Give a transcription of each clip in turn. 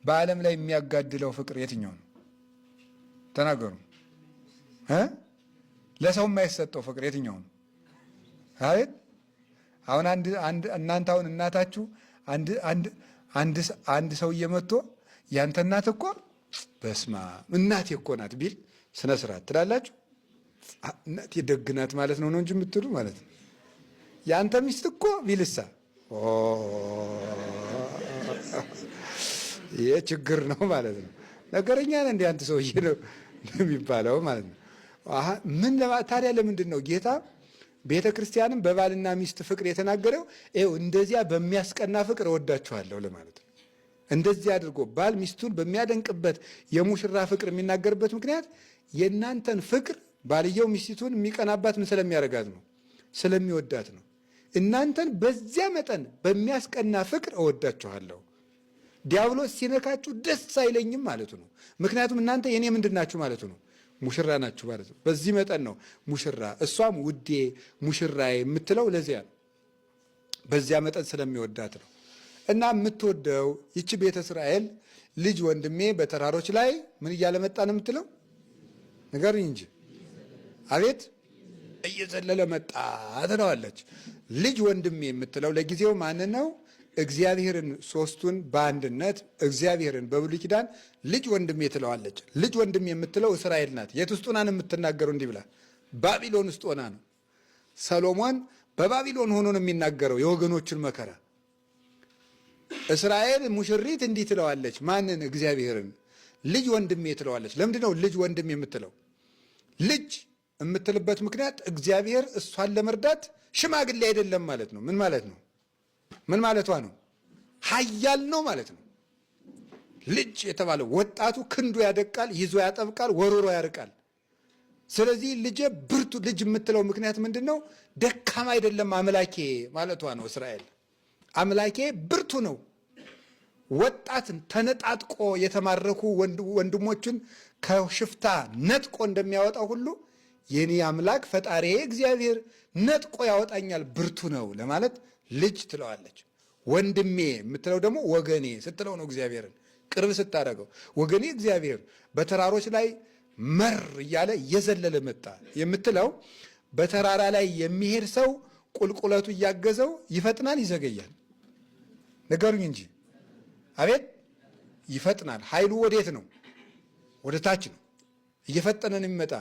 በዓለም ላይ የሚያጋድለው ፍቅር የትኛው ነው? ተናገሩ። ለሰው የማይሰጠው ፍቅር የትኛው ነው? አቤት። አሁን አንድ አንድ እናንተ አሁን እናታችሁ አንድ አንድ አንድ አንድ ሰውዬ መጥቶ ያንተ እናት እኮ በስማ እናቴ እኮ ናት ቢል ስነ ስርዓት ትላላችሁ? እናቴ ደግ ናት ማለት ነው ነው እንጂ የምትሉ ማለት ነው። ያንተ ሚስት እኮ ቢልሳ ይሄ ችግር ነው ማለት ነው። ነገረኛ ነህ እንደ አንተ ሰውዬ ነው የሚባለው ማለት ነው። ምን ታዲያ ለምንድን ነው ጌታ ቤተ ክርስቲያንም በባልና ሚስት ፍቅር የተናገረው? ይኸው እንደዚያ በሚያስቀና ፍቅር እወዳችኋለሁ ለማለት ነው። እንደዚህ አድርጎ ባል ሚስቱን በሚያደንቅበት የሙሽራ ፍቅር የሚናገርበት ምክንያት የእናንተን ፍቅር ባልየው ሚስቱን የሚቀናባት ምን ስለሚያደርጋት ነው? ስለሚወዳት ነው። እናንተን በዚያ መጠን በሚያስቀና ፍቅር እወዳችኋለሁ። ዲያብሎስ ሲነካችሁ ደስ አይለኝም ማለቱ ነው። ምክንያቱም እናንተ የኔ ምንድን ናችሁ ማለቱ ነው፣ ሙሽራ ናችሁ ማለት ነው። በዚህ መጠን ነው ሙሽራ፣ እሷም ውዴ ሙሽራዬ የምትለው ለዚያ ነው። በዚያ መጠን ስለሚወዳት ነው። እና የምትወደው ይቺ ቤተ እስራኤል ልጅ ወንድሜ በተራሮች ላይ ምን እያለ መጣ ነው የምትለው? ንገሩኝ እንጂ። አቤት፣ እየዘለለ መጣ ትለዋለች። ልጅ ወንድሜ የምትለው ለጊዜው ማን ነው? እግዚአብሔርን፣ ሶስቱን በአንድነት እግዚአብሔርን በብሉይ ኪዳን ልጅ ወንድሜ ትለዋለች። ልጅ ወንድሜ የምትለው እስራኤል ናት። የት ውስጥ ሆና ነው የምትናገረው? እንዲህ ብላ ባቢሎን ውስጥ ሆና ነው። ሰሎሞን በባቢሎን ሆኖ ነው የሚናገረው የወገኖቹን መከራ። እስራኤል ሙሽሪት እንዲህ ትለዋለች። ማንን? እግዚአብሔርን። ልጅ ወንድሜ ትለዋለች። ለምንድን ነው ልጅ ወንድሜ የምትለው? ልጅ የምትልበት ምክንያት እግዚአብሔር እሷን ለመርዳት ሽማግሌ አይደለም ማለት ነው። ምን ማለት ነው? ምን ማለቷ ነው? ኃያል ነው ማለት ነው። ልጅ የተባለው ወጣቱ ክንዱ ያደቃል፣ ይዞ ያጠብቃል፣ ወርውሮ ያርቃል። ስለዚህ ልጄ ብርቱ ልጅ የምትለው ምክንያት ምንድን ነው? ደካማ አይደለም አምላኬ ማለቷ ነው። እስራኤል አምላኬ ብርቱ ነው። ወጣትን ተነጣጥቆ የተማረኩ ወንድሞችን ከሽፍታ ነጥቆ እንደሚያወጣው ሁሉ የኔ አምላክ ፈጣሪ እግዚአብሔር ነጥቆ ያወጣኛል፣ ብርቱ ነው ለማለት ልጅ ትለዋለች። ወንድሜ የምትለው ደግሞ ወገኔ ስትለው ነው። እግዚአብሔርን ቅርብ ስታደርገው ወገኔ እግዚአብሔር በተራሮች ላይ መር እያለ እየዘለለ መጣ የምትለው በተራራ ላይ የሚሄድ ሰው ቁልቁለቱ እያገዘው ይፈጥናል፣ ይዘገያል? ንገሩኝ እንጂ። አቤት፣ ይፈጥናል። ኃይሉ ወዴት ነው? ወደ ታች ነው። እየፈጠነ ነው የሚመጣ።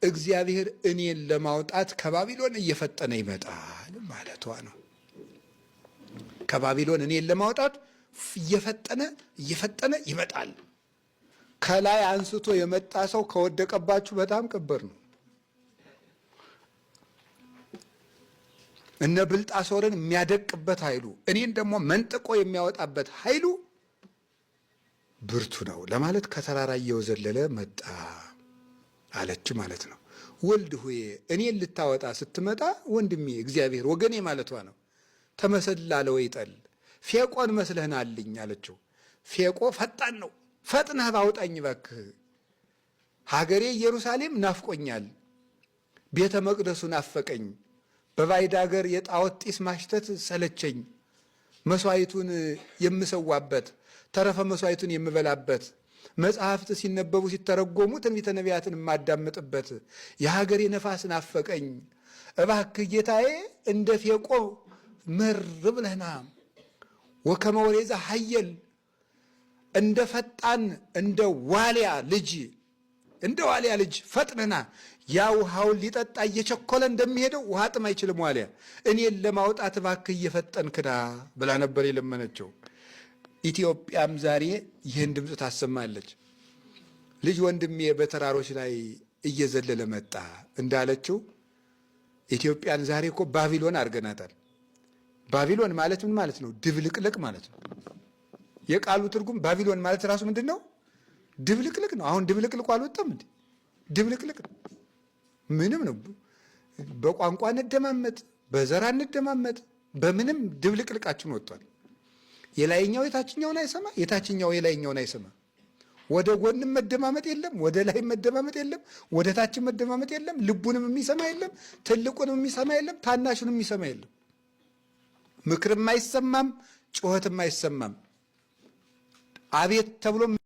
እግዚአብሔር እኔን ለማውጣት ከባቢሎን እየፈጠነ ይመጣል ማለቷ ነው። ከባቢሎን እኔን ለማውጣት እየፈጠነ እየፈጠነ ይመጣል። ከላይ አንስቶ የመጣ ሰው ከወደቀባችሁ በጣም ቅብር ነው። እነ ብልጣሶርን የሚያደቅበት ኃይሉ እኔን ደግሞ መንጥቆ የሚያወጣበት ኃይሉ ብርቱ ነው ለማለት ከተራራ እየወዘለለ መጣ አለች ማለት ነው። ወልድ ሆዬ እኔን ልታወጣ ስትመጣ ወንድሜ እግዚአብሔር ወገኔ ማለቷ ነው። ተመሰላለ ወይ ጠል ፌቆን መስለህናልኝ አለችው። ፌቆ ፈጣን ነው። ፈጥነህ ባውጣኝ እባክህ፣ ሀገሬ ኢየሩሳሌም ናፍቆኛል፣ ቤተ መቅደሱ ናፈቀኝ፣ በባዕድ አገር የጣዖት ጢስ ማሽተት ሰለቸኝ፣ መስዋዕቱን የምሰዋበት ተረፈ መስዋዕቱን የምበላበት መጽሐፍት ሲነበቡ ሲተረጎሙ ትንቢተ ነቢያትን የማዳምጥበት የሀገሬ ነፋስ ናፈቀኝ። እባክህ ጌታዬ እንደ ፌቆ ምር ብለህና ወከመ ወሬዛ ሀየል እንደ ፈጣን እንደ ዋሊያ ልጅ እንደ ዋሊያ ልጅ ፈጥነና ያ ውሃውን ሊጠጣ እየቸኮለ እንደሚሄደው ውሃ ጥም አይችልም ዋሊያ። እኔን ለማውጣት እባክህ እየፈጠንክና ብላ ነበር የለመነችው። ኢትዮጵያም ዛሬ ይህን ድምፅ ታሰማለች። ልጅ ወንድሜ በተራሮች ላይ እየዘለለ መጣ እንዳለችው ኢትዮጵያን ዛሬ እኮ ባቢሎን አድርገናታል። ባቢሎን ማለት ምን ማለት ነው? ድብልቅልቅ ማለት ነው። የቃሉ ትርጉም ባቢሎን ማለት ራሱ ምንድን ነው? ድብልቅልቅ ነው። አሁን ድብልቅልቁ አልወጣም እንዴ? ድብልቅልቅ ነው። ምንም ነው። በቋንቋ እንደማመጥ፣ በዘር እንደማመጥ፣ በምንም ድብልቅልቃችን ወጥቷል። የላይኛው የታችኛውን አይሰማ፣ የታችኛው የላይኛውን አይሰማ። ወደ ጎንም መደማመጥ የለም፣ ወደ ላይም መደማመጥ የለም፣ ወደ ታችም መደማመጥ የለም። ልቡንም የሚሰማ የለም፣ ትልቁንም የሚሰማ የለም፣ ታናሹንም የሚሰማ የለም። ምክርም አይሰማም፣ ጩኸትም አይሰማም። አቤት ተብሎ